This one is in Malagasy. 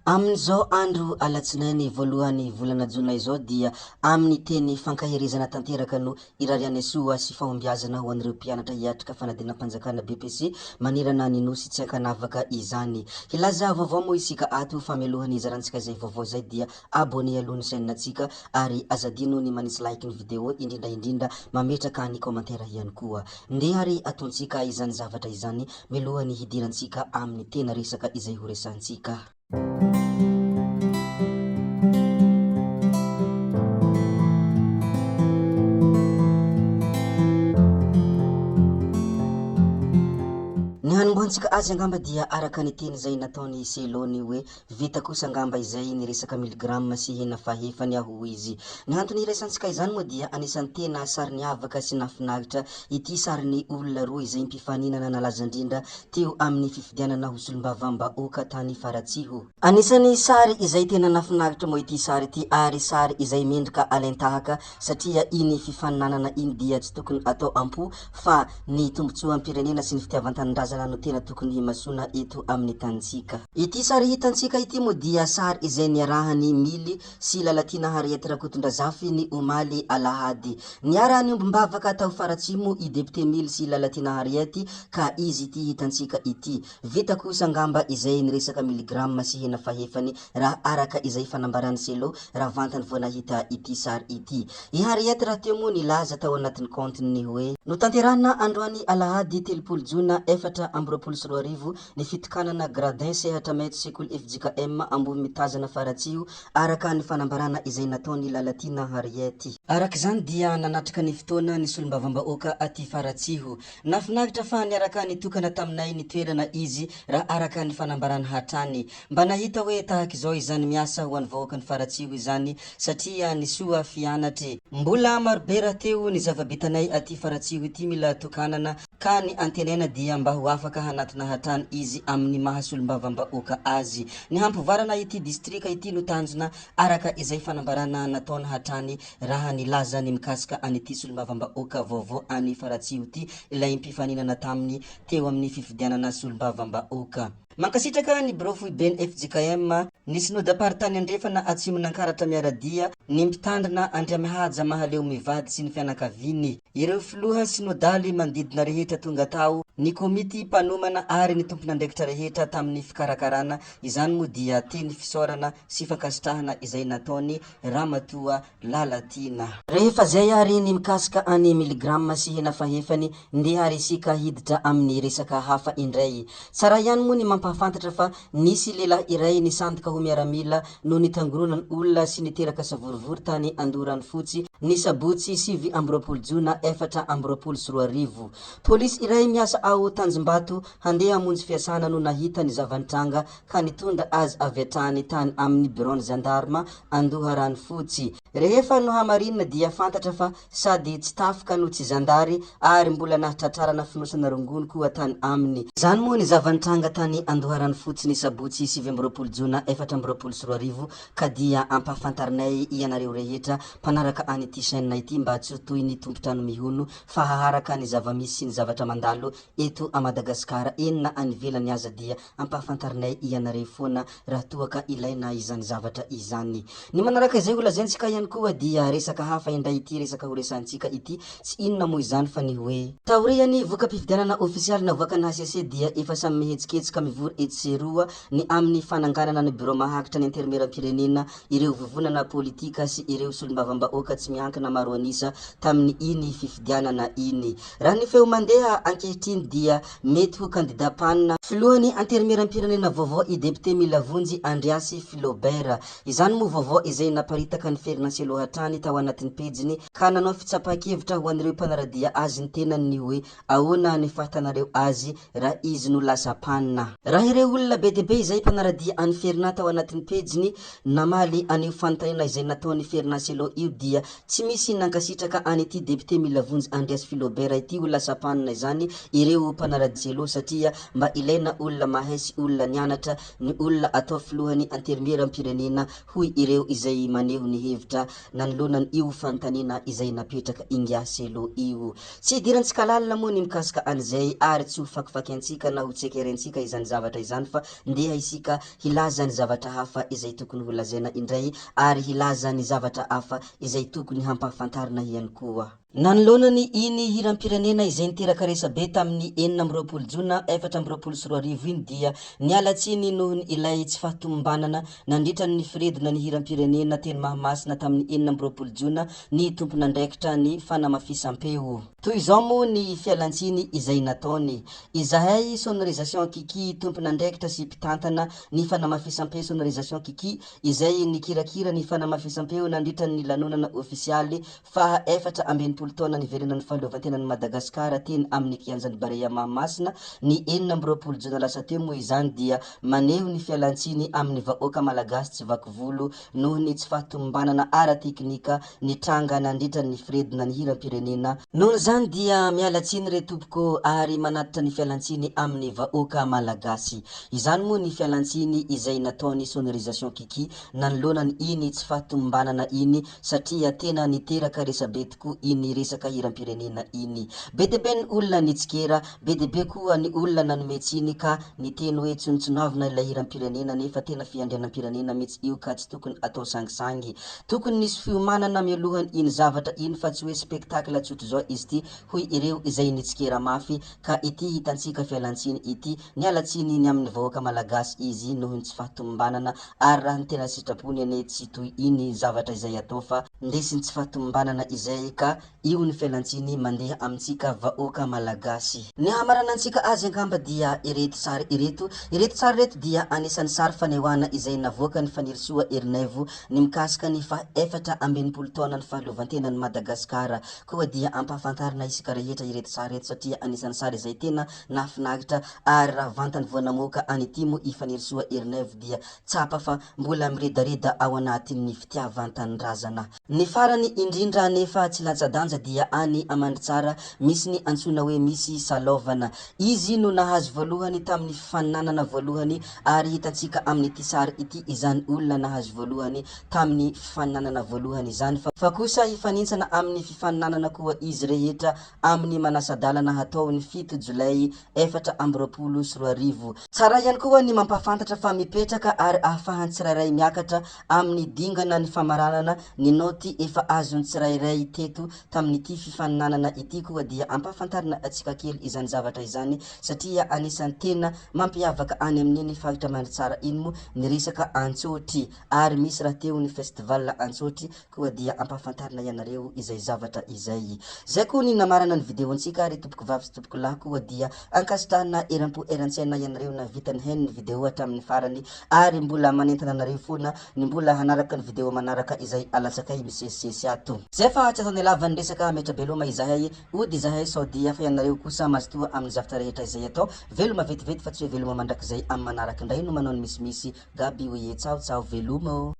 Amin'izao andro alatsinainy voalohan'ny volana jona izao dia amin'ny teny fankaherezana tanteraka no irariana soa sy fahombiazana ho an'ireo mpianatra hiatrika fanadinam-panjakana BEPC manerana ny Nosy tsy ankanavaka izany. Hilaza vaovao moa isika ato fa mialohan'ny hizarantsika izay vaovao izay dia abonné aloha ny chaîne-ntsika ary aza adino ny manisy like ny vidéo indrindra indrindra mametraka ny commentaire ihany koa. Ndeha ary ataontsika izany zavatra izany mialohan'ny hidirantsika amin'ny tena resaka izay ho resahantsika. Ny hanombohantsika azy angamba dia araka ny teny izay nataon'i Selo ny hoe vita kosa angamba izay ny resaka miligrama sy hena fahefany aho hoy izy. Ny antony iraisantsika izany moa dia anisan'ny tena sary niavaka sy nahafinaritra ity sarin'ny olona roa izay mpifaninana nalaza indrindra teo amin'ny fifidianana ho solombavambahoaka tany Faratsiho. Anisan'ny sary izay tena nahafinaritra moa ity sary ity ary sary izay mendrika alain-tahaka satria iny fifaninanana iny dia tsy tokony atao am-po fa ny tombontsoam-pirenena sy ny fitiavan-tanindrazana no tena tokony himasoana eto amin'ny tanintsika. Ity sary hitantsika ity moa dia sary izay niarahan'i Mily sy Lalatiana Harriette Rakotondrazafy ny omaly alahady. Niara-niombom-bavaka tao Faratsiho i Député Mily sy Lalatiana Harriette ka izy ity hitantsika ity. Vita kosa angamba izay ny resaka miligrama sy hena fahefany raha araka izay fanambaran'i Selo raha vantany vao nahita ity sary ity. I Harriette rahateo moa nilaza tao anatin'ny kaontiny ny hoe. Notanterahina androany alahady 30 jona 2024 ny fitokanana gradin sehatra maitso sekoly fjkm Ambohimitazana Faratsiho araka ny fanambarana izay nataon'i Lalatiana Harriette. Araka izany dia nanatrika ny fotoana ny solombavambahoaka aty Faratsiho. Nahafinaritra fa niaraka nitokana taminay ny toerana izy raha araka ny fanambarana hatrany. Mba nahita hoe tahak'izao izany miasa ho an'ny vahoakan'i Faratsiho izany satria ny soa fianatry. Mbola marobe rahateo ny zava-bitanay aty Faratsiho ity mila tokanana ka ny antenaina dia mba ho afaka hanatona hatrany izy amin'ny maha solombavambahoaka azy. Ny hampivoarana ity distrika ity no tanjona araka izay fanambarana nataony hatrany raha nilaza ny mikasika an'ity solombavambahoaka vaovao any Faratsiho ity ilay mpifaninana taminy teo amin'ny fifidianana solombavambahoaka. Mankasitraka ny birao foiben'ny fjkm, ny synodam-paritany andrefana atsimon'Ankaratra miara-dia, ny mpitandrina Andriamihaja Mahaleo mivady sy ny fianakaviany, ireo filoha synodaly manodidina rehetra tonga tao, ny komity mpanomana ary ny tompon'andraikitra rehetra tamin'ny fikarakarana izany moa dia teny fisaorana sy fankasitrahana izay nataony Ramatoa Lalatiana. Rehefa zay ary ny mikasika an'i miligrama sy hena fahefany, ndeha ary isika hiditra amin'ny resaka hafa indray. Tsara ihany moa ny mampahafantatra fa nisy lehilahy iray nisandoka ho miaramila no nitangoronan'ny olona sy niteraka savorovoro tany Andoharanofotsy ny sabotsy 29 jona 2024. Polisy iray miasa ao Tanjombato handeha hamonjy fiasana no nahita ny zava-nitranga ka nitondra azy avy hatrany tany amin'ny biraon'ny zandarma Andoharanofotsy. Rehefa nohamarinina dia fantatra fa sady tsy tafika no tsy zandary ary mbola nahatratrarana fonosana rongony koa tany aminy. Izany moa ny zava-nitranga tany Andoharanofotsy ny sabotsy 29 jona 2024 ka dia ampahafantarinay ianareo rehetra mpanaraka an'ity chaîne ity mba tsy ho toy ny tompon-trano mihono fa haharaka ny zava-misy sy ny zavatra mandalo eto a Madagasikara eny na any ivelany aza dia ampahafantarinay ianareo foana raha toa ka ilaina izany zavatra izany. Ny manaraka izay ho lazaintsika ihany koa dia resaka hafa indray ity resaka ho resahantsika ity, tsy inona moa izany fa ny hoe. Taorian'ny voka-pifidianana ofisialy navoakan'ny hcc dia efa samy mihetsiketsika mivory etsy sy eroa ny amin'ny fananganana ny birao maharitra ny Antenimierampirenena ireo vovonana politika sy ireo solombavambahoaka tsy miankina maro an'isa tamin'ny iny fifidianana iny. Raha ny feo mandeha ankehitriny dia mety ho kandida mpanina filohan'ny Antenimierampirenena vaovao i depiote Milavonjy Andriasy Philobert. Izany moa vaovao izay naparitaka ny Ferinaselo hatrany tao anatin'ny pejiny ka nanao fitsapan-kevitra ho an'ireo mpanara-dia azy ny tenany ny hoe ahoana ny fahitanareo azy raha izy no lasa mpanina. Raha ireo olona be dia be izay mpanara-dia an'i Fernand tao anatin'ny pejiny namaly an'io fanontaniana izay nataon'i Fernand Cello io dia tsy misy nankasitraka an'ity député Milavonjy Andriasy Philobert ity ho lasa mpanina izany ireo mpanara-dia Cello satria mba ilaina olona mahay sy olona nianatra ny olona atao filohan'ny anterimieram-pirenena hoy ireo izay maneho ny hevitra nanoloana an'io fanontaniana izay napetraka ingahy Cello io. Tsy hidirantsika lalina moa ny mikasika an'izay ary tsy ho fakifakiantsika na ho tsekerentsika izany zavatra izany fa ndeha isika hilaza ny zavatra. zavatra hafa izay tokony ho lazaina indray ary hilaza ny zavatra hafa izay tokony hampahafantarina ihany koa. Nanoloana ny iny hiram-pirenena izay niteraka resabe tamin'ny 26 jona 2024 iny dia niala tsiny noho ny ilay tsy fahatomombanana nandritra ny firedona ny hiram-pirenena teny Mahamasina tamin'ny 26 jona ny tompon'andraikitra ny fanamafisam-peo. Toy izao moa ny fialantsiny izay nataony, Izahay Sonorisation Kiki tompon'andraikitra sy mpitantana ny fanamafisam-peo Sonorisation Kiki izay nikirakira ny fanamafisam-peo nandritra ny lanonana ofisialy faha 64 taona niverenan'ny fahaleovantenan'i Madagasikara teny amin'ny kianjan'ny Barea Mahamasina ny 26 jona lasa teo moa izany dia maneho ny fialantsiny amin'ny vahoaka Malagasy tsy vaky volo noho ny tsy fahatomombanana ara-teknika nitranga nandritra ny firedona ny hiram-pirenena. Noho izany dia miala tsiny re tompoko ary manatitra ny fialantsiny amin'ny vahoaka Malagasy. Izany moa ny fialantsiny izay nataon'ny sonorisation Kiki nanoloana ny iny tsy fahatomombanana iny satria tena niteraka resabe tokoa iny resaka hiram-pirenena iny. Be dia be ny olona nitsikera, be dia be koa ny olona nanome tsiny ka niteny hoe tsinotsinoavina ilay hiram-pirenena nefa tena fiandrianam-pirenena mitsy io ka tsy tokony atao sangisangy. Tokony nisy fiomanana mialohan iny zavatra iny fa tsy hoe spectacle tsotr'izao izy ity hoy ireo izay nitsikera mafy ka ity hitantsika fialantsiny ity. Niala tsiny ny amin'ny vahoaka malagasy izy noho ny tsy fahatomombanana ary raha ny tena sitrapony anie tsy toy iny zavatra izay atao fa ndesin'ny tsy fahatomombanana izay ka io ny fialantsiny mandeha amintsika vahoaka malagasy. Ny hamaranantsika azy angamba dia ireto sary ireto. Ireto sary ireto dia anisan'ny sary fanehoana izay navoakan'i Fanirisoa Ernaivo ny mikasika ny faha 64 taonan'ny fahaleovantenan'i Madagasikara. Koa dia ampahafantarina isika rehetra ireto sary ireto satria anisan'ny sary izay tena nahafinaritra ary raha vantany vao namoaka an'ity moa i Fanirisoa Ernaivo dia tsapa fa mbola miredareda ao anatin'ny fitiavan-tanindrazana. Ny farany indrindra anefa tsy latsa-danja dia any Amandritsara misy ny antsoina hoe Misy Salaovana. Izy no nahazo voalohany tamin'ny fifaninanana voalohany ary hitantsika amin'ity sary ity izany olona nahazo voalohany tamin'ny fifaninanana voalohany izany fa kosa hifanintsana amin'ny fifaninanana koa izy rehetra amin'ny manasa-dalana hatao ny 7 jolay 2024. Tsara ihany koa ny mampahafantatra fa mipetraka ary ahafahan'ny tsirairay miakatra amin'ny dingana ny famaranana ny naoty efa azon'ny tsirairay teto tamin'ity fifaninanana ity koa dia ampahafantarina antsika kely izany zavatra izany satria anisan'ny tena mampiavaka any amin'iny faritra Mandritsara iny moa ny resaka antsôtry ary misy rahateo ny festival antsôtry koa dia ampahafantarina ianareo izay zavatra izay. Zay koa ny namarana ny video-ntsika ry tompoko vavy sy tompoko lahy koa dia ankasitrahana eram-po eran-tsaina ianareo nahavita nihaino ny video hatramin'ny farany ary mbola manentana anareo foana ny mbola hanaraka ny video manaraka izay alatsakay misesisesy ato. Zay fa tsy ataonay lava ny resaka metra-beloma izahay, ody izahay sao dia fa ianareo kosa mazotoa amin'ny zavtra rehetra izay atao, veloma vetivety fa tsy hoe veloma mandrakizay amin'ny manaraka indray no manao ny misimisy, Gaby oye tsaho tsaho veloma ô.